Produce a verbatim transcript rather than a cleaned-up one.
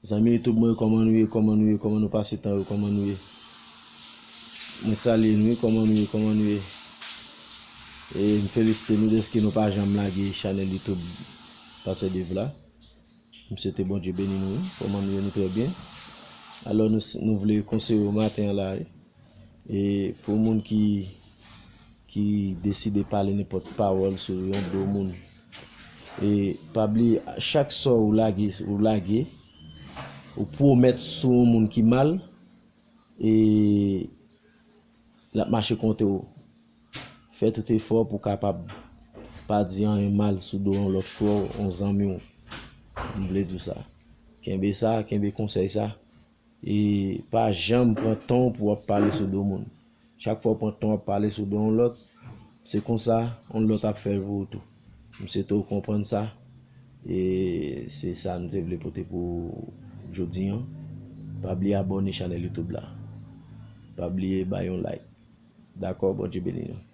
Zanmi YouTube mwen, kòman nou ye? Kòman nou ye? Kòman nou pase tan yo? Kòman nou ye? Mwen salye nou wi, kòman nou ye? Kòman nou ye? E m felisite nou dèske nou pa janm lage chanèl YouTube Pasteur Dave la. M swete Bondye beni nou wi. Kòman nou ye? Nou trè byen. Alò, nou, nou vle konseye w maten an la wi. E pou moun ki, ki deside pale nenpòt pawòl sou yon do moun, e pa bliye, chak sa ou lage, ou lage, ou pwomèt sou yon moun ki mal, e l ap mache kontre w. Fè tout efò pou w kapab pa di anyen mal sou do yon lòt frè w, yon zanmi w. M vle di w sa. Kenbe sa, kenbe konsèy sa. E pa janm pran tan w pou w ap pale sou do moun. Chak fwa w pran tan w ap pale sou do yon lòt, se konsa yon lòt ap fè l pou ou tou. M swete w konprann sa. E se sa nou te vle pote pou jodi an. Pa bliye abòne chanèl YouTube la. Pa bliye bay yon like. Dakò, Bondye beni nou.